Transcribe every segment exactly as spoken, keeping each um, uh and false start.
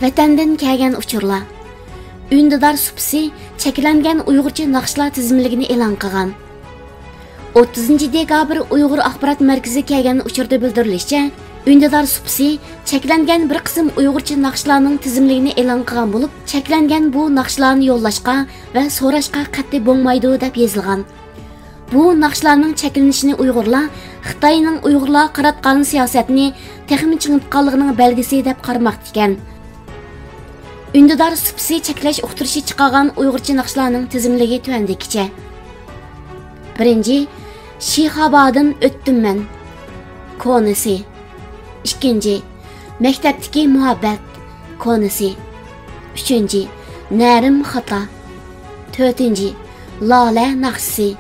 ۋەتەندىن كەلگەن ئۇچۇرلار. ئۈندىدار سۇپىسى چەكلەنگەن ئۇيغۇرچە ناخشىلار تىزىملىكىنى ئېلان قىلغان. ئوتتۇزىنچى دېكابىر ئۇيغۇر ئاخبارات مەركىزىگە كەلگەن ئۇچۇردا بىلدۈرۈلۈشىچە، ئۈندىدار سۇپىسى چەكلەنگەن بىر قىسىم ئۇيغۇرچە ناخشىلارنىڭ تىزىملىكىنى ئېلان قىلغان بولۇپ، چەكلەنگەن بۇ ناخشىلارنى يوللاشقا ۋە سوراشقا قەتئىي بولمايدۇ، دەپ يېزىلغان. بۇ ناخشىلارنىڭ چەكلىنىشىنى ئۇيغۇرلار خىتاينىڭ ئۇيغۇرلارغا قاراتقان سىياسەتنى تېخىمۇ چىڭىتقانلىقىنىڭ بەلگىسى دەپ قارىماقتا ئىكەن. ئۈندىدار سۇپىسى چەكلەش ئۇقتۇرۇشى چىقارغان ئۇيغۇرچە ناخشىلارنىڭ تىزىملىكى تۆۋەندىكىچە. بىرىنچى، شىخابادىن ئۆتتۈم مەن، كونىسى. ئىككىنچى، مەكتەپتىكى مۇھەببەت، كونىسى. ئۈچىنچى، نەرىم خاتا. تۆتىنچى، لالە ناخشىسى.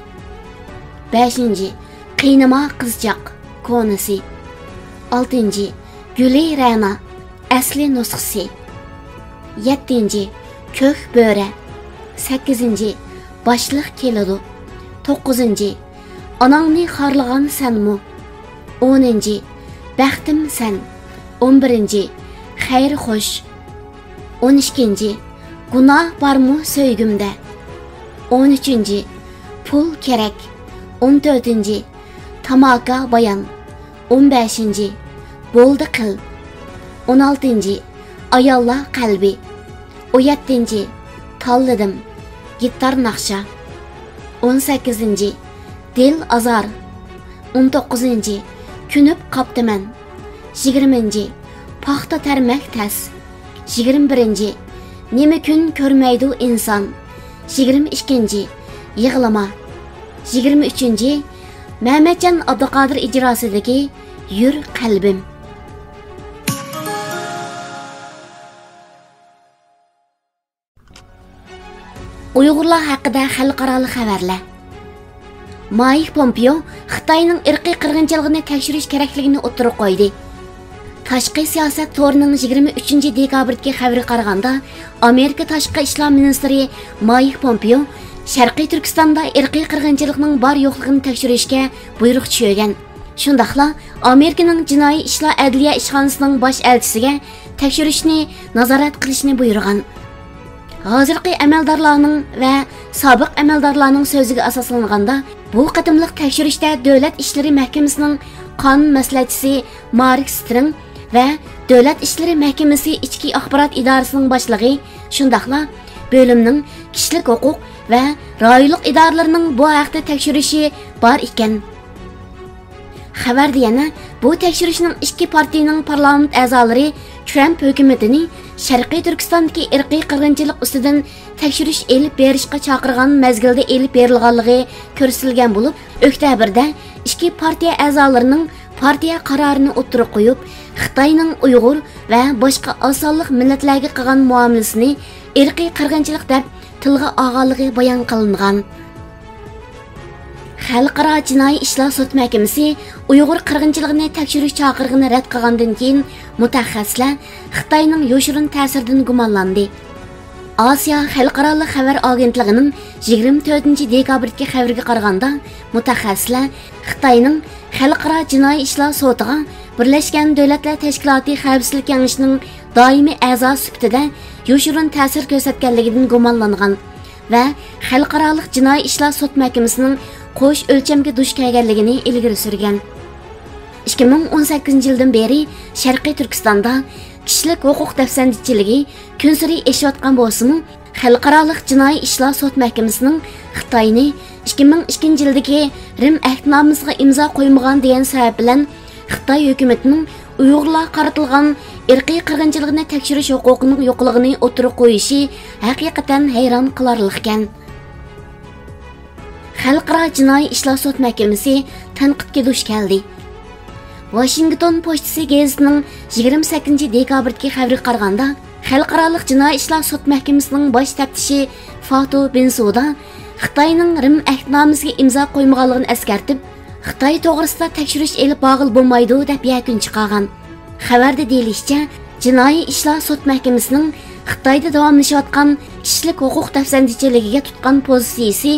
بەشىنچى، قىينىما قىزچاق، كونىسى. ئالتىنچى، گۈلى رەنا، ئەسلى نۇسخىسى. يەتتىنچى، كۆك بۆرە. سەككىزىنچى، باشلىق كېلىدۇ. توققۇزىنچى، ئاناڭنى خارلىغان سەنمۇ. ئونىنچى، بەختىم سەن. ئون بىرىنچى، خەير خوش. ئون ئىككىنچى، گۇناھ بارمۇ سۆيگۈمدە. ئون ئۈچىنچى، پۇل كېرەك. ئون تۆتىنچى، تاماكا بايان. ئون بەشىنچى، بولدى قىل. ئون ئالتىنچى، ئاياللار قەلبى. ئون يەتتىنچى، تاللىدىم، گىتار ناخشا. ئون سەككىزىنچى، دىل ئازار. ئون توققۇزىنچى، كۆنۈپ قاپتىمەن. يىگىرمىنچى، پاختا تەرمەك تەس. يىگىرمە بىرىنچى، نېمە كۈن كۆرمەيدۇ ئىنسان. يىگىرمە ئىككىنچى، يىغلىما. يىگىرمە ئۈچىنچى، مەمەتجان ئابدۇقادىر ئىجراسىدىكى يۈر قەلبىم. ئۇيغۇرلار ھەققىدە خەلقئارالىق خەۋەرلەر. مايك پومپېئو خىتاينىڭ ئىرقىي قىرغىنچىلىقىنى تەكشۈرۈش كېرەكلىكىنى ئوتتۇرىغا قويدى. تاشقى سىياسەت تورىنىڭ يىگىرمە ئۈچىنچى دېكابىردىكى خەۋىرىگە قارىغاندا، ئامېرىكا تاشقى ئىشلار مىنىستىرى مايك پومپېئو شەرقىي تۈركىستاندا ئىرقىي قىرغىنچىلىقنىڭ بار يوقلۇقىنى تەكشۈرۈشكە بۇيرۇق چۈشۈرگەن. شۇنداقلا ئامېرىكىنىڭ جىنايى ئىشلار ئەدلىيە ئىشخانىسىنىڭ باش ئەلچىسىگە تەكشۈرۈشنى نازارەت قىلىشنى بۇيرۇغان. ھازىرقى ئەمەلدارلارنىڭ ۋە سابىق ئەمەلدارلارنىڭ سۆزىگە ئاساسلانغاندا، بۇ قېتىملىق تەكشۈرۈشتە دۆلەت ئىشلىرى مەھكىمىسىنىڭ قانۇن مەسلىھەتچىسى مارك سترىڭ ۋە دۆلەت ئىشلىرى مەھكىمىسى ئىچكى ئاخبارات ئىدارىسىنىڭ باشلىقى، شۇنداقلا بۆلۈمنىڭ كىشىلىك ھوقۇق ۋە رايونلۇق ئىدارىلىرىنىڭ بۇ ھەقتە تەكشۈرۈشى بار ئىكەن. خەۋەردە يەنە بۇ تەكشۈرۈشنىڭ ئىككى پارتىيىنىڭ پارلامېنت ئەزالىرى ترامپ ھۆكۈمىتىنى شەرقىي تۈركىستاندىكى ئىرقىي قىرغىنچىلىق ئۈستىدىن تەكشۈرۈش ئېلىپ بېرىشقا چاقىرغان مەزگىلدە ئېلىپ بېرىلغانلىقى كۆرسىتىلگەن بولۇپ، ئۆكتەبىردە ئىككى پارتىيە ئەزالىرىنىڭ پارتىيە قارارىنى ئوتتۇرىغا قويۇپ، خىتاينىڭ ئۇيغۇر ۋە باشقا ئاز سانلىق مىللەتلەرگە قىلغان مۇئامىلىسىنى ئىرقىي قىرغىنچىلىق دەپ تىلغا ئالغانلىقى بايان قىلىنغان. خەلقئارا جىنايى ئىشلار سوت مەھكىمىسى ئۇيغۇر قىرغىنچىلىقىنى تەكشۈرۈش چاقىرىقىنى رەت قىلغاندىن كېيىن، مۇتەخەسسىسلەر خىتاينىڭ يوشۇرۇن تەسىرىدىن گۇمانلاندى. ئاسىيا خەلقئارالىق خەۋەر ئاگېنتلىقىنىڭ يىگىرمە تۆتىنچى دېكابىردىكى خەۋىرىگە قارىغاندا، مۇتەخەسسىسلەر خىتاينىڭ خەلقئارا جىنايى ئىشلار سوتىغا بىرلەشكەن دۆلەتلەر تەشكىلاتى خەۋپسىزلىك كېڭىشىنىڭ دائىمىي ئەزاسى سۈپىتىدە يوشۇرۇن تەسىر كۆرسەتكەنلىكىدىن گۇمانلانغان ۋە خەلقئارالىق جىنايى ئىشلار سوت مەھكىمىسىنىڭ قوش ئۆلچەمگە دۇچ كەلگەنلىكىنى ئىلگىرى سۈرگەن. ئىككى مىڭ ئون سەككىزىنچى يىلدىن بېرى شەرقىي تۈركىستاندا كىشىلىك ھوقۇق دەپسەندىچىلىكى كۈنسېرى ئېشىۋاتقان بولسىمۇ، خەلقئارالىق جىنايى ئىشلار سوت مەھكىمىسىنىڭ خىتاينى ئىككى مىڭ ئىككىنچى يىلدىكى رىم ئەھدىنامىسىغا ئىمزا قويمىغان دېگەن سەۋەب بىلەن خىتاي ھۆكۈمىتىنىڭ ئۇيغۇرلارغا قارىتىلغان ئىرقىي قىرغىنچىلىقنى تەكشۈرۈش ھوقۇقىنىڭ يوقلۇقىنى ئوتتۇرىغا قويۇشى ھەقىقەتەن ھەيران قىلارلىقكەن. خەلقئارا جىنايى ئىشلار سوت مەھكىمىسى تەنقىدكە دۇچ كەلدى. ۋاشىنگتون پوچتىسى گېزىتىنىڭ يىگىرمە سەككىزىنچى دېكابىردىكى خەۋىرىگە قارىغاندا، خەلقئارالىق جىنايى ئىشلار سوت مەھكىمىسىنىڭ باش تەپتىشى فاتو بېنسۇدا خىتاينىڭ رىم ئەھدىنامىسىگە ئىمزا قويمىغانلىقىنى ئەسكەرتىپ، خىتاي توغرىسىدا تەكشۈرۈش ئېلىپ بارغىلى بولمايدۇ، دەپ يەكۈن چىقارغان. خەۋەردە دېيىلىشىچە، جىنايى ئىشلار سوت مەھكىمىسىنىڭ خىتايدا داۋاملىشىۋاتقان كىشىلىك ھوقۇق دەپسەندىچىلىكىگە تۇتقان پوزىتسىيىسى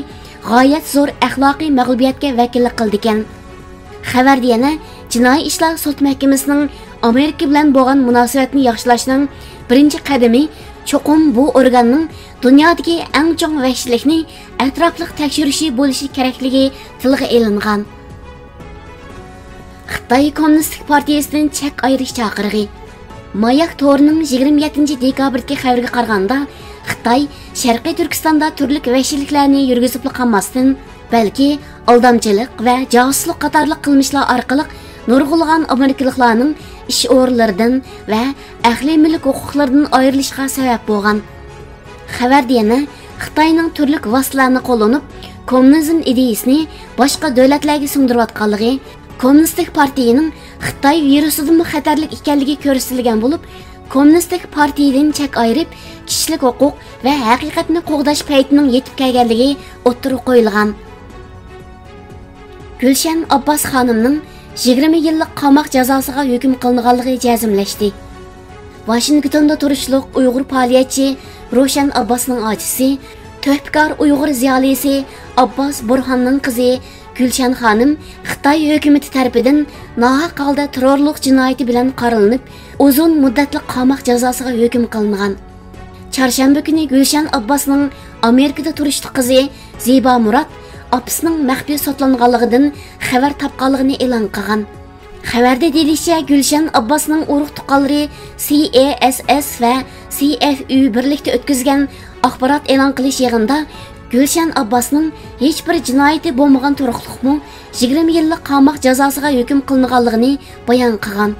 غايەت زور ئەخلاقىي مەغلۇبىيەتكە ۋەكىللىك قىلىدىكەن. خەۋەردە يەنە جىنايى ئىشلار سوت مەھكىمىسىنىڭ ئامېرىكا بىلەن بولغان مۇناسىۋەتنى ياخشىلاشنىڭ بىرىنچى قەدىمى چوقۇم بۇ ئورگاننىڭ دۇنيادىكى ئەڭ چوڭ ۋەھشىيلىكنى ئەتراپلىق تەكشۈرۈشى بولۇشى كېرەكلىكى تىلغا ئېلىنغان. خىتاي كوممۇنىستىك پارتىيىسىدىن چەك ئايرىش چاقىرىقى. ماياك تورىنىڭ يىگىرمە يەتتىنچى دېكابىردىكى خەۋىرىگە قارىغاندا، خىتاي شەرقىي تۈركىستاندا تۈرلۈك ۋەھشىيلىكلەرنى يۈرگۈزۈپلا قالماستىن، بەلكى ئالدامچىلىق ۋە جاسۇسلۇق قاتارلىق قىلمىشلار ئارقىلىق نۇرغۇنلىغان ئامېرىكىلىقلارنىڭ ئىش ئورۇنلىرىدىن ۋە ئەقلىي مۈلۈك ھوقۇقلىرىدىن ئايرىلىشىغا سەۋەب بولغان. خەۋەردە يەنە خىتاينىڭ تۈرلۈك ۋاسىتىلەرنى قوللىنىپ، كوممۇنىزم ئىدىيىسىنى باشقا دۆلەتلەرگە سىڭدۈرۈۋاتقانلىقى، كوممۇنىستىك پارتىيىنىڭ خىتاي ۋىرۇسىدىنمۇ خەتەرلىك ئىكەنلىكى كۆرسىتىلگەن بولۇپ، كوممۇنىستىك پارتىيىدىن چەك ئايرىپ، كىشىلىك ھوقۇق ۋە ھەقىقەتنى قوغداش پەيتىنىڭ يېتىپ كەلگەنلىكى ئوتتۇرىغا قويۇلغان. گۈلشەن ئابباس خانىمنىڭ يىگىرمە يىللىق قاماق جازاسىغا ھۆكۈم قىلىنغانلىقى جەزملەشتى. ۋاشىنگتوندا تۇرۇشلۇق ئۇيغۇر پائالىيەتچى روشەن ئابباسنىڭ ئاچىسى، تۆھپىكار ئۇيغۇر زىيالىيسى ئابباس بۇرھاننىڭ قىزى گۈلشەن خانىم خىتاي ھۆكۈمىتى تەرىپىدىن ناھەق ھالدا تېررورلۇق جىنايىتى بىلەن قارىلىنىپ، ئۇزۇن مۇددەتلىك قاماق جازاسىغا ھۆكۈم قىلىنغان. چارشەنبە كۈنى گۈلشەن ئابباسنىڭ ئامېرىكىدا تۇرۇشلۇق قىزى زىبا مۇرات ئاپىسىنىڭ مەخپىي سوتلانغانلىقىدىن خەۋەر تاپقانلىقىنى ئېلان قىلغان. خەۋەردە دېيىلىشىچە، گۈلشەن ئابباسنىڭ ئۇرۇق تۇغقانلىرى سى ئې ئېس ئېس ۋە سى ئېف ئۇ بىرلىكتە ئۆتكۈزگەن ئاخبارات ئېلان قىلىش يىغىنىدا گۈلشەن ئابباسنىڭ ھېچبىر جىنايىتى بولمىغان تۇرۇقلۇقمۇ يىگىرمە يىللىق قاماق جازاسىغا ھۆكۈم قىلىنغانلىقىنى بايان قىلغان.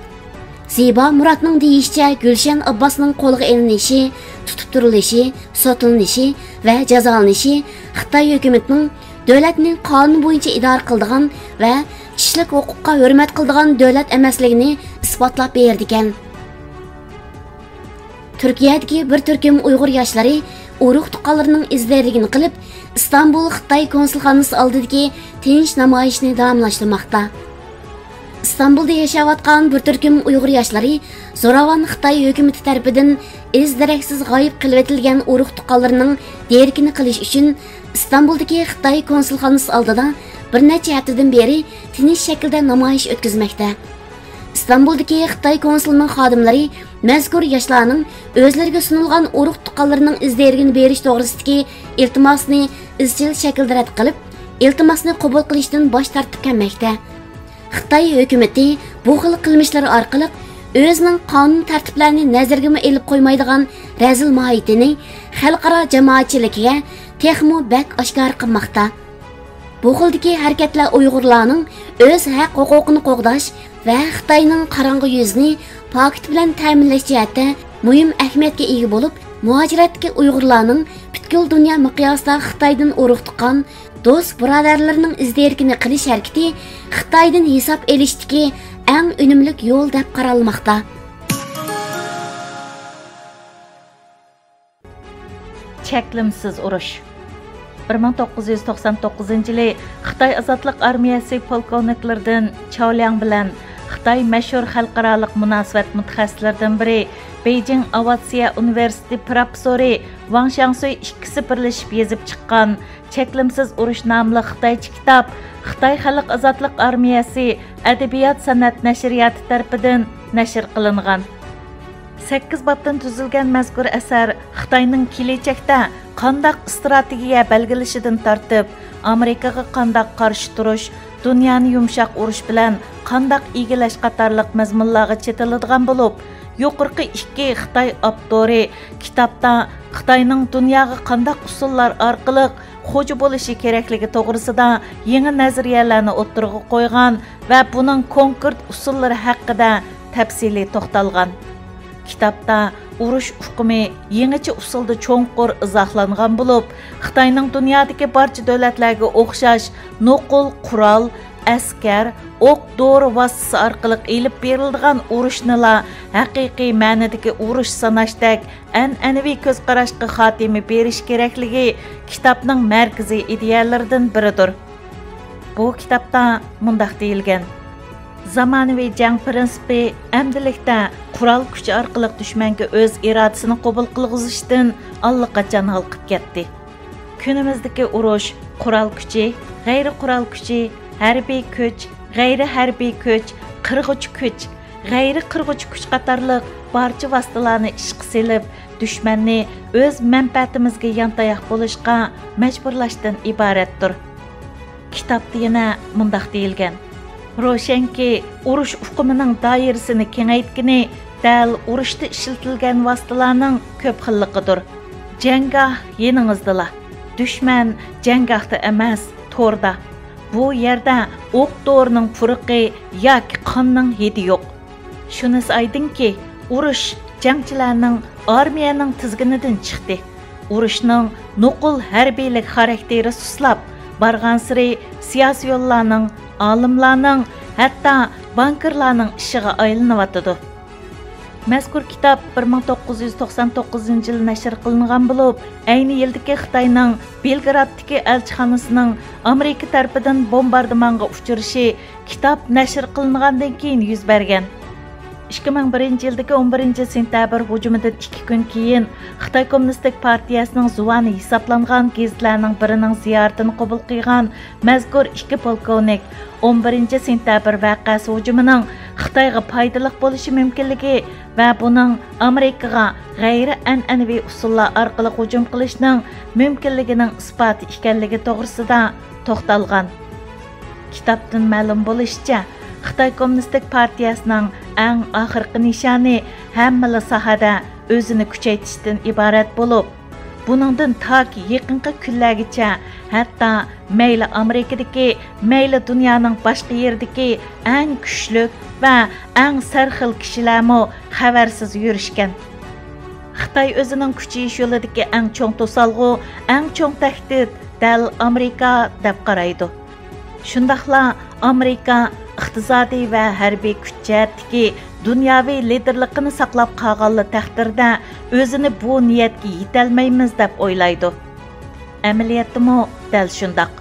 زىبا مۇراتنىڭ دېيىشىچە، گۈلشەن ئابباسنىڭ قولغا ئېلىنىشى، تۇتۇپ تۇرۇلۇشى، سوتلىنىشى ۋە جازالىنىشى خىتاي ھۆكۈمىتىنىڭ دۆلەتنى قانۇن بويىچە ئىدارە قىلىدىغان ۋە كىشىلىك ھوقۇققا ھۆرمەت قىلىدىغان دۆلەت ئەمەسلىكىنى ئىسپاتلاپ بېرىدىكەن. تۈركىيەدىكى بىر تۈركۈم ئۇيغۇر ياشلىرى ئۇرۇق تۇغقانلىرىنىڭ ئىز دېرىكىنى قىلىپ، ئىستانبۇل خىتاي كونسۇلخانىسى ئالدىدىكى تىنچ نامايىشنى داۋاملاشتۇرماقتا. ئىستانبۇلدا ياشاۋاتقان بىر تۈركۈم ئۇيغۇر ياشلىرى زوراۋان خىتاي ھۆكۈمىتى تەرىپىدىن ئىز دېرەكسىز غايىب قىلىۋېتىلگەن ئۇرۇق تۇغقانلىرىنىڭ دېرىكىنى قىلىش ئۈچۈن ئىستانبۇلدىكى خىتاي كونسۇلخانىسى ئالدىدا بىر نەچچە ھەپتىدىن بېرى تىنچ شەكىلدە نامايىش ئۆتكۈزمەكتە. ئىستانبۇلدىكى خىتاي كونسۇلىنىڭ خادىملىرى مەزكۇر ياشلارنىڭ ئۆزلىرىگە سۇنۇلغان ئۇرۇق تۇغقانلىرىنىڭ ئىز دېرىكىنى بېرىش توغرىسىدىكى ئىلتىماسىنى ئىزچىل شەكىلدە رەت قىلىپ، ئىلتىماسنى قوبۇل قىلىشتىن باش تارتىپ كەلمەكتە. خىتاي ھۆكۈمىتى بۇ خىل قىلمىشلىرى ئارقىلىق ئۆزىنىڭ قانۇن تەرتىپلەرنى نەزىرگىمۇ ئېلىپ قويمايدىغان رەزىل ماھىيىتىنى خەلقئارا جامائەتچىلىكىگە تېخىمۇ بەك ئاشكارا قىلماقتا. بۇ خىلدىكى ھەرىكەتلەر ئۇيغۇرلارنىڭ ئۆز ھەق ھوقۇقىنى قوغداش ۋە خىتاينىڭ قاراڭغۇ يۈزىنى پاكىت بىلەن تەمىنلەش جەھەتتە مۇھىم ئەھمىيەتكە ئىگە بولۇپ، مۇھاجىرەتتىكى ئۇيغۇرلارنىڭ پۈتكۈل دۇنيا مىقياسىدا خىتايدىن ئۇرۇق تۇغقان دوست بۇرادەرلىرىنىڭ ئىز دېرىكىنى قىلىش ھەرىكىتى خىتايدىن ھېساب ئېلىشتىكى ئەڭ ئۈنۈملۈك يول دەپ قارالماقتا. چەكلىمىسىز ئۇرۇش. بىر مىڭ توققۇز يۈز توقسان توققۇزىنچى يىلى خىتاي ئازادلىق ئارمىيەسى پولكوۋنىكلىرىدىن چاۋ لياڭ بىلەن خىتاي مەشھۇر خەلقئارالىق مۇناسىۋەت مۇتەخەسسىسلىرىدىن بىرى، بېيجىڭ ئاۋىئاتسىيە ئۇنىۋېرسىتېتى پروفېسسورى ۋاڭ شياڭسۈي ئىككىسى بىرلىشىپ يېزىپ چىققان چەكلىمىسىز ئۇرۇش ناملىق خىتايچە كىتاب خىتاي خەلق ئازادلىق ئارمىيەسى ئەدەبىيات سەنئەت نەشرىياتى تەرىپىدىن نەشر قىلىنغان. سەككىز بابتىن تۈزۈلگەن مەزكۇر ئەسەر خىتاينىڭ كېلەچەكتە قانداق ئىستراتېگىيە بەلگىلىشىدىن تارتىپ، ئامېرىكىغا قانداق قارشى تۇرۇش، دۇنيانى يۇمشاق ئۇرۇش بىلەن قانداق ئىگىلەش قاتارلىق مەزمۇنلارغا چېتىلىدىغان بولۇپ، يۇقىرىقى ئىككى خىتاي ئاپتورى كىتابتا خىتاينىڭ دۇنياغا قانداق ئۇسۇللار ئارقىلىق خوجا بولۇشى كېرەكلىكى توغرىسىدا يېڭى نەزەرىيەلەرنى ئوتتۇرىغا قويغان ۋە بۇنىڭ كونكرېت ئۇسۇللىرى ھەققىدە تەپسىلىي توختالغان. كىتابتا ئۇرۇش ئۇقۇمى يېڭىچە ئۇسۇلدا چوڭقۇر ئىزاھلانغان بولۇپ، خىتاينىڭ دۇنيادىكى بارچە دۆلەتلەرگە ئوخشاش نوقۇل قورال، ئەسكەر، ئوق-دورا ۋاسىتىسى ئارقىلىق ئېلىپ بېرىلىدىغان ئۇرۇشنىلا ھەقىقىي مەنىدىكى ئۇرۇش ساناشتەك ئەنئەنىۋى كۆز قاراشقا خاتىمە بېرىش كېرەكلىكى كىتابنىڭ مەركىزىي ئىدىيەلىرىدىن بىرىدۇر. بۇ كىتابتا مۇنداق دېيىلگەن: زامانىۋى جەڭ پىرىنسىپى ئەمدىلىكتە قورال كۈچى ئارقىلىق دۈشمەنگە ئۆز ئىرادىسىنى قوبۇل قىلغۇزۇشتىن ئاللىقاچان ھالقىپ كەتتى. كۈنىمىزدىكى ئۇرۇش قورال كۈچى، غەيرىي قورال كۈچى، ھەربىي كۈچ، غەيرىي ھەربىي كۈچ، قىرغۇچ كۈچ، غەيرىي قىرغۇچ كۈچ قاتارلىق بارچە ۋاسىتىلارنى ئىشقا سېلىپ، دۈشمەننى ئۆز مەنپەئەتىمىزگە يانتاياق بولۇشقا مەجبۇرلاشتىن ئىبارەتتۇر. كىتابتا يەنە مۇنداق دېيىلگەن: روشەنكى، ئۇرۇش ئۇقۇمىنىڭ دائىرىسىنى كېڭەيتكىنى دەل ئۇرۇشتا ئىشلىتىلگەن ۋاسىتىلارنىڭ كۆپ خىللىقىدۇر. جەڭگاھ يېنىڭىزدىلا، دۈشمەن جەڭگاھتا ئەمەس، توردا. بۇ يەردە ئوق-دورىنىڭ پۇرىقى ياكى قاننىڭ ھىدى يوق. شۇنىسى ئايدىڭكى، ئۇرۇش جەڭچىلەرنىڭ، ئارمىيەنىڭ تىزگىنىدىن چىقتى. ئۇرۇشنىڭ نوقۇل ھەربىيلىك خاراكتېرى سۇسلاپ، بارغانسېرى سىياسىيونلارنىڭ، ئالىملارنىڭ، ھەتتا بانكىرلارنىڭ ئىشىغا ئايلىنىۋاتىدۇ. مەزكۇر كىتاب بىر مىڭ توققۇز يۈز توقسان توققۇزىنچى يىل نەشر قىلىنغان بولۇپ، ئەينى يىلدىكى خىتاينىڭ بېلگرادتىكى ئەلچىخانىسىنىڭ ئامېرىكا تەرىپىدىن بومباردىمانغا ئۇچرىشى كىتاب نەشر قىلىنغاندىن كېيىن يۈز بەرگەن. ئىككى مىڭ بىرىنچى يىلدىكى ئون بىرىنچى سېنتەبىر ھۇجۇمىدىن ئىككى كۈن كېيىن، خىتاي كوممۇنىستىك پارتىيەسىنىڭ زۇۋانى ھېسابلانغان گېزىتلەرنىڭ بىرىنىڭ زىيارىتىنى قوبۇل قىلغان مەزكۇر ئىككى پولكوۋنىك ئون بىرىنچى سېنتەبىر ۋەقەسى ھۇجۇمىنىڭ خىتايغا پايدىلىق بولۇشى مۇمكىنلىكى ۋە بۇنىڭ ئامېرىكىغا غەيرىي ئەنئەنىۋى ئۇسۇللار ئارقىلىق ھۇجۇم قىلىشنىڭ مۇمكىنلىكىنىڭ ئىسپاتى ئىكەنلىكى توغرىسىدا توختالغان. كىتابتىن مەلۇم بولۇشىچە، خىتاي كوممۇنىستىك پارتىيەسىنىڭ ئەڭ ئاخىرقى نىشانى ھەممىلا ساھەدە ئۆزىنى كۈچەيتىشتىن ئىبارەت بولۇپ، بۇنىڭدىن تاكى يېقىنقى كۈنلەرگىچە ھەتتا مەيلى ئامېرىكىدىكى، مەيلى دۇنيانىڭ باشقا يېرىدىكى ئەڭ كۈچلۈك ۋە ئەڭ سەرخىل كىشىلەرمۇ خەۋەرسىز يۈرۈشكەن. خىتاي ئۆزىنىڭ كۈچىيىش يولىدىكى ئەڭ چوڭ توسالغۇ، ئەڭ چوڭ تەھدىت دەل ئامېرىكا دەپ قارايدۇ. شۇنداقلا ئامېرىكا ئىقتىسادىي ۋە ھەربىي كۈچ جەھەتتىكى دۇنياۋى لىدېرلىقىنى ساقلاپ قالغانلا تەقدىردە، ئۆزىنى بۇ نىيەتكە يېتەلمەيمىز دەپ ئويلايدۇ. ئەمەلىيەتتىمۇ دەل شۇنداق.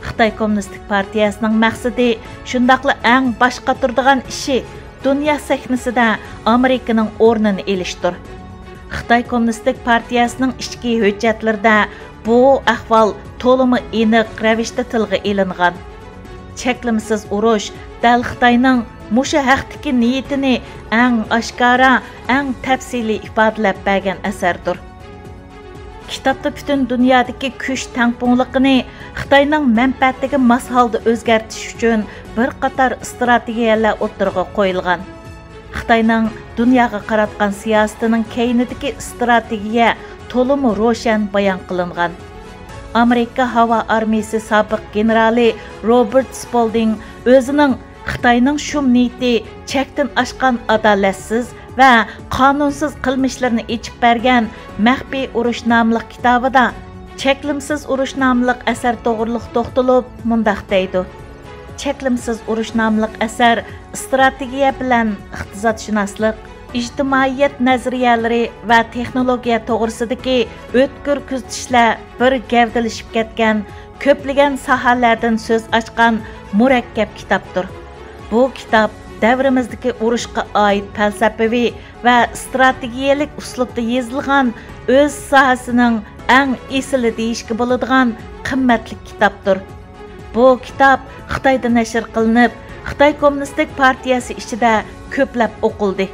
خىتاي كوممۇنىستىك پارتىيەسىنىڭ مەقسىتى، شۇنداقلا ئەڭ باش قاتۇرىدىغان ئىشى دۇنيا سەھنىسىدە ئامېرىكىنىڭ ئورنىنى ئېلىشتۇر. خىتاي كوممۇنىستىك پارتىيەسىنىڭ ئىچكى ھۆججەتلىرىدە بۇ ئەھۋال تولىمۇ ئېنىق رەۋىشتە تىلغا ئېلىنغان. چەكلىمىسىز ئۇرۇش دەل خىتاينىڭ مۇشۇ ھەقتىكى نىيىتىنى ئەڭ ئاشكارا، ئەڭ تەپسىلىي ئىپادىلەپ بەرگەن ئەسەردۇر. كىتابتا پۈتۈن دۇنيادىكى كۈچ تەڭپۇڭلۇقىنى خىتاينىڭ مەنپەئەتىگە ماس ھالدا ئۆزگەرتىش ئۈچۈن بىر قاتار ئىستراتېگىيەلەر ئوتتۇرىغا قويۇلغان. خىتاينىڭ دۇنياغا قاراتقان سىياسىتىنىڭ كەينىدىكى ئىستراتېگىيە تولىمۇ روشەن بايان قىلىنغان. ئامېرىكا ھاۋا ئارمىيىسى سابىق گېنېرالى روبېرت سپولدىڭ ئۆزىنىڭ خىتاينىڭ شۇم نىيىتى چەكتىن ئاشقان ئادالەتسىز ۋە قانۇنسىز قىلمىشلىرىنى ئېچىپ بەرگەن مەخپىي ئۇرۇش ناملىق كىتابىدا چەكلىمىسىز ئۇرۇش ناملىق ئەسەر توغرىلىق توختىلىپ مۇنداق دەيدۇ: چەكلىمىسىز ئۇرۇش ناملىق ئەسەر ئىستراتېگىيە بىلەن ئىقتىسادشۇناسلىق، ئىجتىمائىيەت نەزەرىيەلىرى ۋە تېخنولوگىيە توغرىسىدىكى ئۆتكۈر كۆزىتىشلەر بىر گەۋدىلىشىپ كەتكەن، كۆپلىگەن ساھەلەردىن سۆز ئاچقان مۇرەككەپ كىتابتۇر. بۇ كىتاب دەۋرىمىزدىكى ئۇرۇشقا ئائىت پەلسەپىۋى ۋە ئىستراتېگىيەلىك ئۇسلۇبتا يېزىلغان، ئۆز ساھەسىنىڭ ئەڭ ئېسىلى دېيىشكە بولىدىغان قىممەتلىك كىتابتۇر. بۇ كىتاب خىتايدا نەشر قىلىنىپ، خىتاي كوممۇنىستىك پارتىيەسى ئىچىدە كۆپلەپ ئوقۇلدى.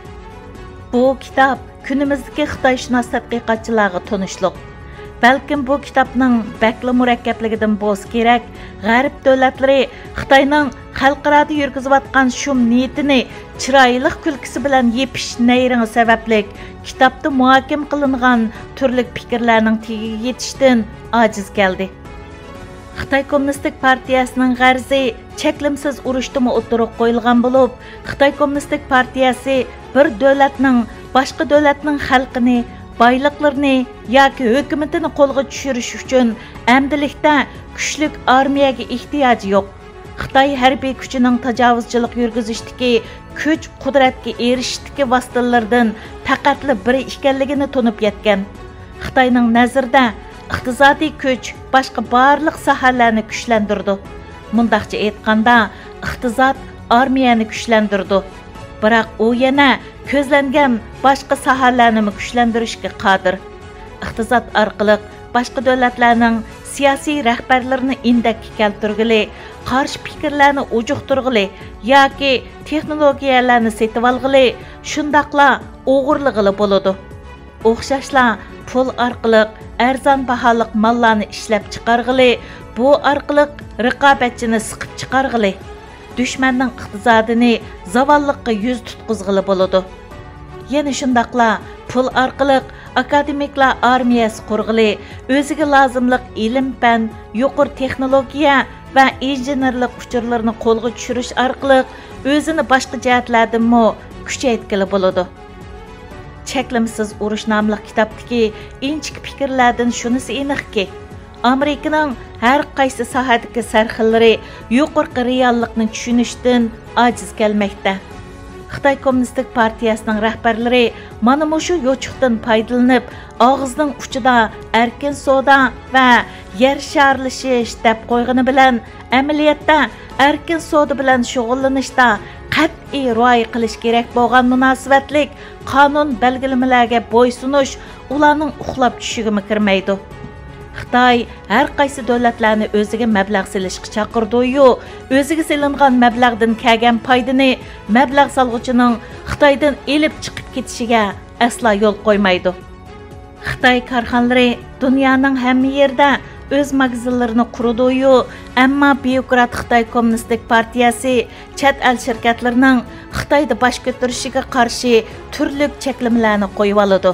بۇ كىتاب كۈنىمىزدىكى خىتايشۇناس تەتقىقاتچىلارغا تونۇشلۇق. بەلكىم بۇ كىتابنىڭ بەكلا مۇرەككەپلىكىدىن بولسا كېرەك، غەرب دۆلەتلىرى خىتاينىڭ خەلقئارادا يۈرگۈزۈۋاتقان شۇم نىيىتىنى چىرايلىق كۈلكىسى بىلەن يېپىش نەيرىڭى سەۋەبلىك، كىتابتا مۇھاكىمە قىلىنغان تۈرلۈك پىكىرلەرنىڭ تېگىگە يېتىشتىن ئاجىز كەلدى. خىتاي كوممۇنىستىك پارتىيەسىنىڭ غەرىزى چەكلىمىسىز ئۇرۇشتىمۇ ئوتتۇرىغا قويۇلغان بولۇپ، خىتاي كوممۇنىستىك پارتىيەسى بىر دۆلەتنىڭ باشقا دۆلەتنىڭ خەلقىنى، بايلىقلىرىنى ياكى ھۆكۈمىتىنى قولغا چۈشۈرۈش ئۈچۈن ئەمدىلىكتە كۈچلۈك ئارمىيەگە ئېھتىياجى يوق. خىتاي ھەربىي كۈچىنىڭ تاجاۋۇزچىلىق يۈرگۈزۈشتىكى، كۈچ-قۇدرەتكە ئېرىشىشتىكى ۋاسىتىلىرىدىن پەقەتلا بىرى ئىكەنلىكىنى تونۇپ يەتكەن. خىتاينىڭ نەزىرىدە، ئىقتىسادىي كۈچ باشقا بارلىق ساھەلەرنى كۈچلەندۈرىدۇ. مۇنداقچە ئېيتقاندا، ئىقتىساد ئارمىيەنى كۈچلەندۈرىدۇ. بىراق ئۇ يەنە كۆزلەنگەن باشقا ساھەلەرنىمۇ كۈچلەندۈرۈشكە قادىر. ئىقتىساد ئارقىلىق باشقا دۆلەتلەرنىڭ سىياسىي رەھبەرلىرىنى ئىندەككە كەلتۈرگىلى، قارشى پىكىرلەرنى ئۇجۇقتۇرغىلى ياكى تېخنولوگىيەلەرنى سېتىۋالغىلى، شۇنداقلا ئوغرىلىغىلى بولىدۇ. ئوخشاشلا پۇل ئارقىلىق ئەرزان باھالىق ماللارنى ئىشلەپچىقارغىلى، بۇ ئارقىلىق رىقابەتچىنى سىقىپ چىقارغىلى، دۈشمەننىڭ ئىقتىسادىنى زاۋاللىققا يۈز تۇتقۇزغىلى بولىدۇ. يەنە شۇنداقلا پۇل ئارقىلىق ئاكادېمىكلار ئارمىيەسى قۇرغىلى، ئۆزىگە لازىملىق ئىلىم-پەن، يۇقىرى تېخنولوگىيە ۋە ئىنژېنېرلىق ئۇچۇرلىرىنى قولغا چۈشۈرۈش ئارقىلىق ئۆزىنى باشقا جەھەتلەردىنمۇ كۈچەيتكىلى بولىدۇ. چەكلىمىسىز ئۇرۇش ناملىق كىتابتىكى ئىنچىكە پىكىرلەردىن شۇنىسى ئېنىقكى، ئامېرىكىنىڭ ھەر قايسى ساھەدىكى سەرخىللىرى يۇقىرىقى رېئاللىقنى چۈشىنىشتىن ئاجىز كەلمەكتە. خىتاي كوممۇنىستىك پارتىيەسىنىڭ رەھبەرلىرى مانا مۇشۇ يوچۇقتىن پايدىلىنىپ، ئاغزىنىڭ ئۇچىدا ئەركىن سودا ۋە يەر شارلىشىش دەپ قويغىنى بىلەن، ئەمەلىيەتتە ئەركىن سودا بىلەن شۇغۇللىنىشتا قەتئىي رىئايە قىلىش كېرەك بولغان مۇناسىۋەتلىك قانۇن بەلگىلىمىلەرگە بويسۇنۇش ئۇلارنىڭ ئۇخلاپ چۈشىگىمۇ كىرمەيدۇ. خىتاي ھەر قايسى دۆلەتلەرنى ئۆزىگە مەبلەغ سېلىشقا چاقىرىدۇ-يۇ، ئۆزىگە سېلىنغان مەبلەغدىن كەلگەن پايدىنى مەبلەغ سالغۇچىنىڭ خىتايدىن ئېلىپ چىقىپ كېتىشىگە ئەسلا يول قويمايدۇ. خىتاي كارخانىلىرى دۇنيانىڭ ھەممە يېرىدە ئۆز ماگىزىنلىرىنى قۇرىدۇ-يۇ، ئەمما بيۇروكرات خىتاي كوممۇنىستىك پارتىيەسى چەت ئەل شىركەتلىرىنىڭ خىتايدا باش كۆتۈرۈشىگە قارشى تۈرلۈك چەكلىمىلەرنى قويۇۋالىدۇ.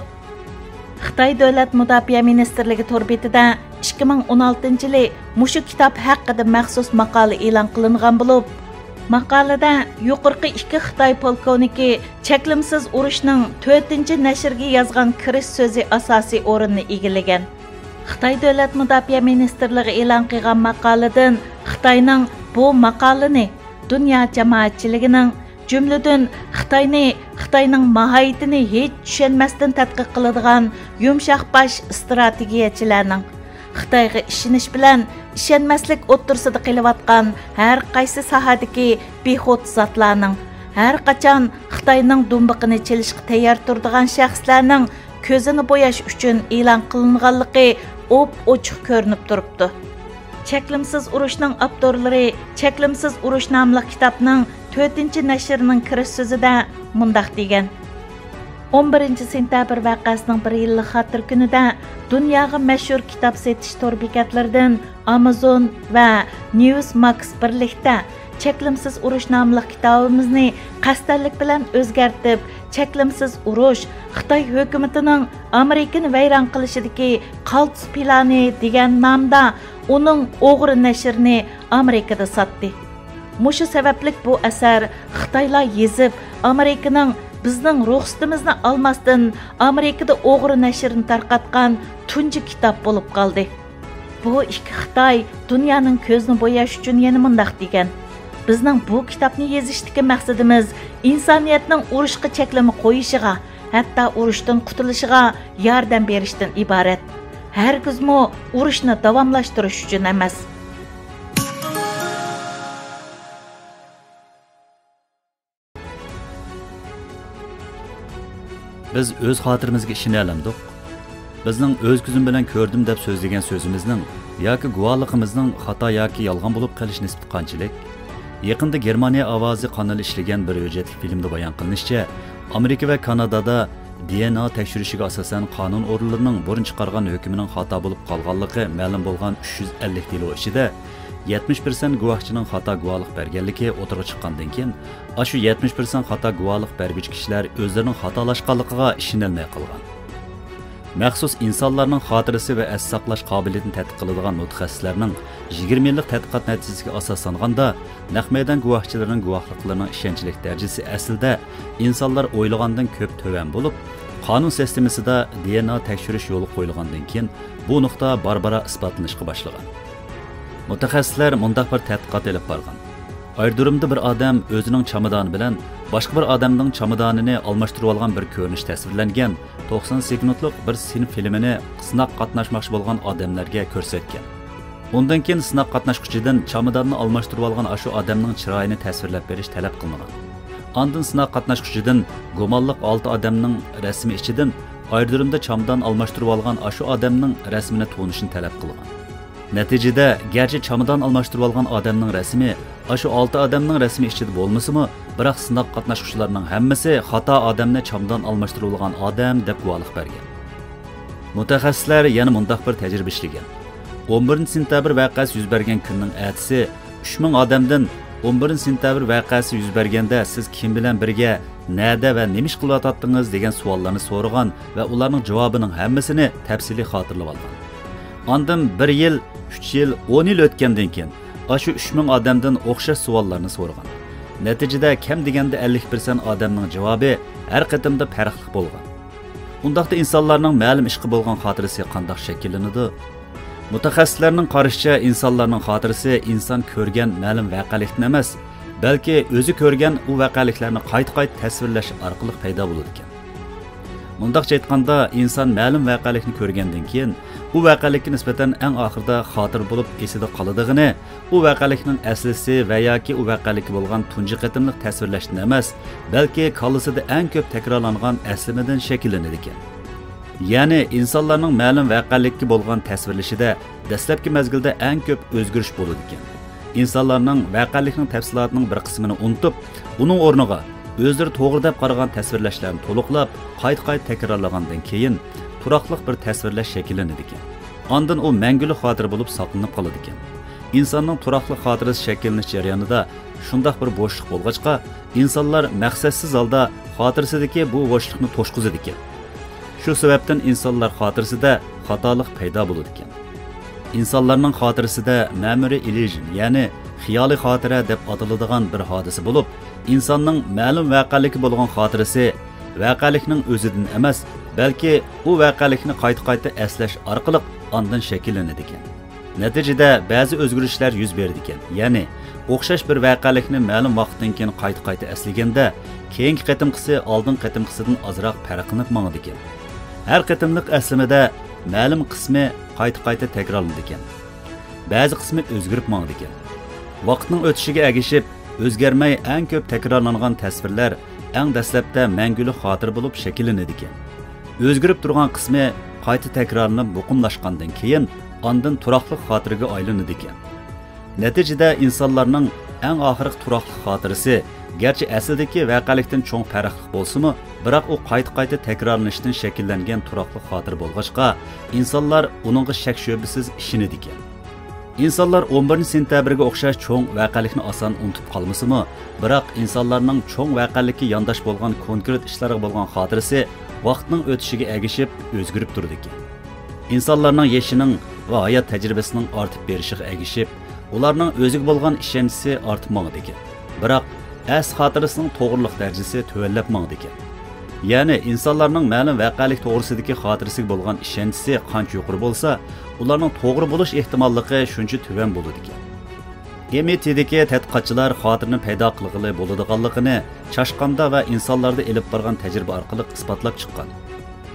خىتاي دۆلەت مۇداپىئە مىنىستىرلىكى تور بېتىدە ئىككى مىڭ ئون ئالتىنچى يىلى مۇشۇ كىتاب ھەققىدە مەخسۇس ماقالە ئېلان قىلىنغان بولۇپ، ماقالىدە يۇقىرىقى ئىككى خىتاي پولكوۋنىكى چەكلىمىسىز ئۇرۇشنىڭ تۆتىنچى نەشرىگە يازغان كىرىش سۆزى ئاساسىي ئورۇننى ئىگىلىگەن. خىتاي دۆلەت مۇداپىئە مىنىستىرلىقى ئېلان قىلغان ماقالىدىن خىتاينىڭ بۇ ماقالىنى دۇنيا جامائەتچىلىكىنىڭ، جۈملىدىن خىتاينى، خىتاينىڭ ماھىيىتىنى ھېچ چۈشەنمەستىن تەتقىق قىلىدىغان يۇمشاق باش ئىستراتېگىيەچىلەرنىڭ، خىتايغا ئىشىنىش بىلەن ئىشەنمەسلىك ئوتتۇرىسىدا قېلىۋاتقان ھەر قايسى ساھەدىكى بىخۇد زاتلارنىڭ، ھەر قاچان خىتاينىڭ دۇمبىقىنى چېلىشقا تەييار تۇرىدىغان شەخسلەرنىڭ كۆزىنى بوياش ئۈچۈن ئېلان قىلىنغانلىقى ئوپئوچۇق كۆرۈنۈپ تۇرۇپتۇ. چەكلىمىسىز ئۇرۇشنىڭ ئاپتورلىرى چەكلىمىسىز ئۇرۇش ناملىق كىتابنىڭ تۆتىنچى نەشرىنىڭ كىرىش سۆزىدە مۇنداق دېگەن: ئون بىرىنچى سېنتەبىر ۋەقەسىنىڭ بىر يىللىق خاتىرە كۈنىدە دۇنياغا مەشھۇر كىتاب سېتىش تور بېكەتلىرىدىن ئامازون ۋە نيۇز ماكس بىرلىكتە چەكلىمىسىز ئۇرۇش ناملىق كىتابىمىزنى قەستەنلىك بىلەن ئۆزگەرتىپ، چەكلىمىسىز ئۇرۇش خىتاي ھۆكۈمىتىنىڭ ئامېرىكىنى ۋەيران قىلىشىدىكى قالتىس پىلانى دېگەن نامدا ئۇنىڭ ئوغرى نەشرىنى ئامېرىكىدا ساتتى. مۇشۇ سەۋەبلىك بۇ ئەسەر خىتايلار يېزىپ، ئامېرىكىنىڭ بىزنىڭ رۇخسىتىمىزنى ئالماستىن ئامېرىكىدا ئوغرى نەشرىنى تارقاتقان تۇنجى كىتاب بولۇپ قالدى. بۇ ئىككى خىتاي دۇنيانىڭ كۆزىنى بوياش ئۈچۈن يەنە مۇنداق دېگەن: بىزنىڭ بۇ كىتابنى يېزىشتىكى مەقسىتىمىز ئىنسانىيەتنىڭ ئۇرۇشقا چەكلىمە قويۇشىغا، ھەتتا ئۇرۇشتىن قۇتۇلۇشىغا ياردەم بېرىشتىن ئىبارەت. ھەرگىزمۇ ئۇرۇشنى داۋاملاشتۇرۇش ئۈچۈن ئەمەس. بىز ئۆز خاتىرىمىزگە ئىشىنەلەمدۇق؟ بىزنىڭ ئۆز كۆزۈم بىلەن كۆردۈم دەپ سۆزلىگەن سۆزىمىزنىڭ ياكى گۇۋاھلىقىمىزنىڭ خاتا ياكى يالغان بولۇپ قېلىش نىسبىتى قانچىلىك؟ يېقىندا گېرمانىيە ئاۋازى قانىلى ئىشلىگەن بىر ھۆججەتلىك فىلىمدا بايان قىلىنىشىچە، ئامېرىكا ۋە كانادادا دى ئېن ئا تەكشۈرۈشىگە ئاساسەن قانۇن ئورۇنلىرىنىڭ بۇرۇن چىقارغان ھۆكمىنىڭ خاتا بولۇپ قالغانلىقى مەلۇم بولغان ئۈچ يۈز ئەللىك دېلو ئىچىدە يەتمىش پىرسەنت گۇۋاھچىنىڭ خاتا گۇۋاھلىق بەرگەنلىكى ئوتتۇرىغا چىققاندىن كېيىن، ئاشۇ يەتمىش پىرسەنت خاتا گۇۋاھلىق بەرگۈچى كىشىلەر ئۆزلىرىنىڭ خاتالاشقانلىقىغا ئىشىنەلمەي قالغان. مەخسۇس ئىنسانلارنىڭ خاتىرىسى ۋە ئەس ساقلاش قابىلىيىتىنى تەتقىق قىلىدىغان مۇتەخەسسىسلەرنىڭ يىگىرمە يىللىق تەتقىقات نەتىجىسىگە ئاساسلانغاندا، نەق مەيدان گۇۋاھچىلىرىنىڭ گۇۋاھلىقلىرىنىڭ ئىشەنچلىك دەرىجىسى ئەسلىدە ئىنسانلار ئويلىغاندىن كۆپ تۆۋەن بولۇپ، قانۇن سىستېمىسىدا دى ئېن ئا تەكشۈرۈش يولغا قويۇلغاندىن كېيىن، بۇ نۇقتا بارا-بارا ئىسپاتلىنىشقا باشلىغان. مۇتەخەسسىسلەر مۇنداق بىر تەتقىقات ئېلىپ بارغان. ئايرودرومدا بىر ئادەم ئۆزىنىڭ چامادانى بىلەن باشقا بىر ئادەمنىڭ چامادانىنى ئالماشتۇرۇۋالغان بىر كۆرۈنۈش تەسۋىرلەنگەن توقسان سېكۇنتلۇق بىر سىن فىلىمىنى سىناق قاتناشماقچى بولغان ئادەملەرگە كۆرسەتكەن. ئۇندىن كېيىن سىناق قاتناشقۇچىدىن چاماداننى ئالماشتۇرۇۋالغان ئاشۇ ئادەمنىڭ چىرايىنى تەسۋىرلەپ بېرىش تەلەپ قىلىنغان. ئاندىن سىناق قاتناشقۇچىدىن گۇمانلىق ئالتە ئادەمنىڭ رەسىمى ئىچىدىن ئايرودرومدا چامادان ئالماشتۇرۇۋالغان ئاشۇ ئادەمنىڭ رەسىمىنى تونۇشنى تەلەپ قىلغان. نەتىجىدە، گەرچە چامادان ئالماشتۇرۇۋالغان ئادەمنىڭ رەسىمى ئاشۇ ئالتە ئادەمنىڭ رەسىمى ئىچىدە بولمىسىمۇ، بىراق سىناق قاتناشقۇچىلارنىڭ ھەممىسى خاتا ئادەمنى چامادان ئالماشتۇرۇۋالغان ئادەم دەپ گۇۋاھلىق بەرگەن. مۇتەخەسسىسلەر يەنە مۇنداق بىر تەجرىبە ئىشلىگەن. ئون بىرىنچى سېنتەبىر ۋەقەسى يۈز بەرگەن كۈننىڭ ئەتىسى ئۈچ مىڭ ئادەمدىن «ئون بىرىنچى سېنتەبىر ۋەقەسى يۈز بەرگەندە سىز كىم بىلەن بىرگە، نەدە ۋە نېمە ئىش قىلىۋاتاتتىڭىز؟» دېگەن سوئاللارنى سورىغان ۋە ئۇلارنىڭ جاۋابىنىڭ ھەممىسىنى تەپسىلىي خاتىرىلىۋالغان. ئاندىن بىر يىل، ئۈچ يىل، ئون يىل ئۆتكەندىن كېيىن ئاشۇ ئۈچ مىڭ ئادەمدىن ئوخشاش سوئاللارنى سورىغان. نەتىجىدە كەم دېگەندە ئەللىك پىرسەنت ئادەمنىڭ جاۋابى ھەر قېتىمدا پەرقلىق بولغان. ئۇنداقتا ئىنسانلارنىڭ مەلۇم ئىشقا بولغان خاتىرىسى قانداق شەكىللىنىدۇ؟ مۇتەخەسسىسلەرنىڭ قارىشىچە، ئىنسانلارنىڭ خاتىرىسى ئىنسان كۆرگەن مەلۇم ۋەقەلىكتىن ئەمەس، بەلكى ئۆزى كۆرگەن ئۇ ۋەقەلىكلەرنى قايتا-قايتا تەسۋىرلەش ئارقىلىق پەيدا بولىدىكەن. مۇنداقچە ئېيتقاندا، ئىنسان مەلۇم ۋەقەلىكنى كۆرگەندىن كېيىن، ئۇ ۋەقەلىككە نىسبەتەن ئەڭ ئاخىرىدا خاتىرە بولۇپ ئېسىدە قالىدىغىنى، ئۇ ۋەقەلىكنىڭ ئەسلىسى ۋە ياكى ئۇ ۋەقەلىككە بولغان تۇنجى قېتىملىق تەسۋىرلەشتىن ئەمەس، بەلكى كاللىسىدا ئەڭ كۆپ تەكرارلانغان ئەسلىمىدىن شەكىللىنىدىكەن. يەنى، ئىنسانلارنىڭ مەلۇم ۋەقەلىككە بولغان تەسۋىرلىشىدە دەسلەپكى مەزگىلدە ئەڭ كۆپ ئۆزگىرىش بولىدىكەن. ئىنسانلارنىڭ ۋەقەلىكنىڭ تەپسىلاتىنىڭ بىر قىسمىنى ئۇنتۇپ، ئۇنىڭ ئورنىغا ئۆزلىرى توغرا دەپ قارىغان تەسۋىرلەشلەرنى تولۇقلاپ، قايتا-قايتا تەكرارلىغاندىن كېيىن، تۇراقلىق بىر تەسۋىرلەش شەكىللىنىدىكەن. ئاندىن ئۇ مەڭگۈلۈك خاتىرە بولۇپ ساقلىنىپ قالىدىكەن. ئىنساننىڭ تۇراقلىق خاتىرىسى شەكىللىنىش جەريانىدا شۇنداق بىر بوشلۇق بولغاچقا، ئىنسانلار مەقسەتسىز ھالدا خاتىرىسىدىكى بۇ بوشلۇقنى توشقۇزىدىكەن. شۇ سەۋەبتىن ئىنسانلار خاتىرىسىدە خاتالىق پەيدا بولىدىكەن. ئىنسانلارنىڭ خاتىرىسىدە مەمورى ئىليۇژن، يەنى خىيالىي خاتىرە دەپ ئاتىلىدىغان بىر ھادىسە بولۇپ، ئىنساننىڭ مەلۇم ۋەقەلىككە بولغان خاتىرىسى ۋەقەلىكنىڭ ئۆزىدىن ئەمەس، بەلكى ئۇ ۋەقەلىكنى قايتا-قايتا ئەسلەش ئارقىلىق ئاندىن شەكىللىنىدىكەن. نەتىجىدە بەزى ئۆزگىرىشلەر يۈز بېرىدىكەن، يەنى ئوخشاش بىر ۋەقەلىكنى مەلۇم ۋاقىتتىن كېيىن قايتا-قايتا ئەسلىگەندە، كېيىنكى قېتىمقىسى ئالدىنقى قېتىمقىسىدىن ئازراق پەرقلىنىپ ماڭىدىكەن. ھەر قېتىملىق ئەسلىمىدە مەلۇم قىسمى قايتا-قايتا تەكرارلىنىدىكەن. بەزى قىسمى ئۆزگىرىپ ماڭىدىكەن. ۋاقىتنىڭ ئۆتۈشىگە ئەگىشىپ، ئۆزگەرمەي ئەڭ كۆپ تەكرارلانغان تەسۋىرلەر ئەڭ دەسلەپتە مەڭگۈلۈك خاتىرە بولۇپ شەكىللىنىدىكەن. ئۆزگىرىپ تۇرغان قىسمى قايتا تەكرارلىنىپ مۇقىملاشقاندىن كېيىن، ئاندىن تۇراقلىق خاتىرىگە ئايلىنىدىكەن. نەتىجىدە ئىنسانلارنىڭ ئەڭ ئاخىرقى تۇراقلىق خاتىرىسى، گەرچە ئەسلىدىكى ۋەقەلىكتىن چوڭ پەرقلىق بولسىمۇ، بىراق ئۇ قايتا-قايتا تەكرارلىنىشتىن شەكىللەنگەن تۇراقلىق خاتىرە بولغاچقا، ئىنسانلار ئۇنىڭغا شەك-شۈبھىسىز ئىشىنىدىكەن. ئىنسانلار ئون بىرىنچى سېنتەبىرگە ئوخشاش چوڭ ۋەقەلىكنى ئاسان ئۇنتۇپ قالمىسىمۇ، بىراق ئىنسانلارنىڭ چوڭ ۋەقەلىككە يانداش بولغان كونكرېت ئىشلارغا بولغان خاتىرىسى ۋاقىتنىڭ ئۆتۈشىگە ئەگىشىپ ئۆزگىرىپ تۇرىدىكەن. ئىنسانلارنىڭ يېشىنىڭ ۋە ھايات تەجرىبىسىنىڭ ئارتىپ بېرىشىغا ئەگىشىپ، ئۇلارنىڭ ئۆزىگە بولغان ئىشەنچىسى ئارتىپ ماڭىدىكەن. بىراق، ئەس خاتىرىسىنىڭ توغرىلىق دەرىجىسى تۆۋەنلەپ ماڭىدىكەن. يەنى، ئىنسانلارنىڭ مەلۇم ۋەقەلىك توغرىسىدىكى خاتىرىسىگە بولغان ئىشەنچىسى قانچە يۇقىرى بولسا، ئۇلارنىڭ توغرا بولۇش ئېھتىماللىقى شۇنچە تۆۋەن بولىدىكەن. ئېم ئاي تىدىكى تەتقىقاتچىلار خاتىرىنى پەيدا قىلغىلى بولىدىغانلىقىنى چاشقاندا ۋە ئىنسانلاردا ئېلىپ بارغان تەجرىبە ئارقىلىق ئىسپاتلاپ چىققان.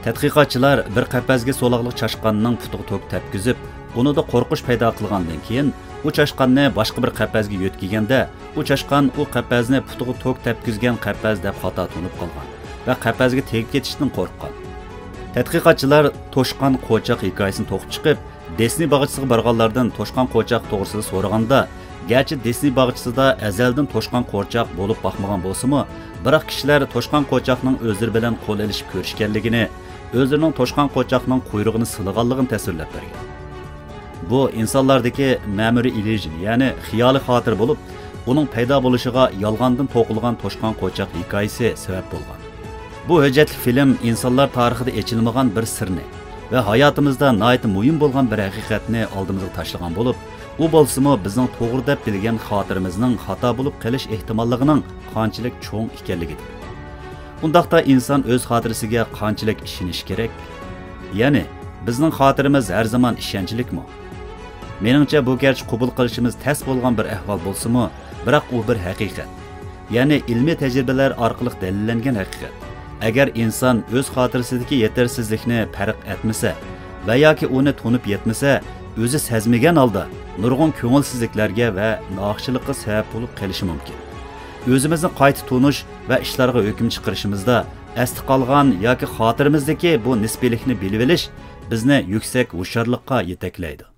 تەتقىقاتچىلار بىر قەپەسكە سولاقلىق چاشقاننىڭ پۇتىغا توك تەپكۈزۈپ، ئۇنىڭدا قورقۇش پەيدا قىلغاندىن كېيىن، ئۇ چاشقاننى باشقا بىر قەپەسكە يۆتكىگەندە، ئۇ چاشقان ئۇ قەپەسنى پۇتىغا توك تەپكۈزگەن قەپەس دەپ خاتا تونۇپ قالغان ۋە قەپەسكە تېگىپ كېتىشتىن قورققان. تەتقىقاتچىلار توشقان قوچاق ھېكايىسىنى توقۇپ چىقىپ، دىسنېي باغچىسىغا بارغانلاردىن توشقان قوچاق توغرىسىدا سورىغاندا، گەرچە دىسنېي باغچىسىدا ئەزەلدىن توشقان قوچاق بولۇپ باقمىغان بولسىمۇ، بىراق كىشىلەر توشقان قوچاقنىڭ ئۆزلىرى بىلەن قول ئېلىشىپ كۆرۈشكەنلىكىنى، ئۆزلىرىنىڭ توشقان قوچاقنىڭ قۇيرۇقىنى سىلىغانلىقىنى تەسۋىرلەپ بەرگەن. بۇ ئىنسانلاردىكى مەمورى ئىليۇژن، يەنى خىيالىي خاتىرە بولۇپ، ئۇنىڭ پەيدا بولۇشىغا يالغاندىن توقۇلغان توشقان قوچاق ھېكايىسى سەۋەب بولغان. بۇ ھۆججەتلىك فىلىم ئىنسانلار تارىخىدا ئېچىلمىغان بىر سىرنى ۋە ھاياتىمىزدا ناھايىتى مۇھىم بولغان بىر ھەقىقەتنى ئالدىمىزغا تاشلىغان بولۇپ، ئۇ بولسىمۇ بىزنىڭ توغرا دەپ بىلگەن خاتىرىمىزنىڭ خاتا بولۇپ قېلىش ئېھتىماللىقىنىڭ قانچىلىك چوڭ ئىكەنلىكىدۇر. ئۇنداقتا ئىنسان ئۆز خاتىرىسىگە قانچىلىك ئىشىنىشى كېرەك؟ يەنى، بىزنىڭ خاتىرىمىز ھەر زامان ئىشەنچلىكمۇ؟ مېنىڭچە، بۇ گەرچە قوبۇل قىلىشىمىز تەس بولغان بىر ئەھۋال بولسىمۇ، بىراق ئۇ بىر ھەقىقەت. يەنى ئىلمىي تەجرىبىلەر ئارقىلىق دەلىللەنگەن ھەقىقەت. ئەگەر ئىنسان ئۆز خاتىرىسىدىكى يېتەرسىزلىكنى پەرق ئەتمىسە ۋە ياكى ئۇنى تونۇپ يەتمىسە، ئۆزى سەزمىگەن ھالدا نۇرغۇن كۆڭۈلسىزلىكلەرگە ۋە ناھەقچىلىققا سەۋەب بولۇپ قېلىشى مۇمكىن. ئۆزىمىزنى قايتا تونۇش ۋە ئىشلارغا ھۆكۈم چىقىرىشىمىزدا ئەستە قالغان ياكى خاتىرىمىزدىكى بۇ نىسپىيلىكنى بىلىۋېلىش بىزنى يۈكسەك ھوشيارلىققا يېتەكلەيدۇ.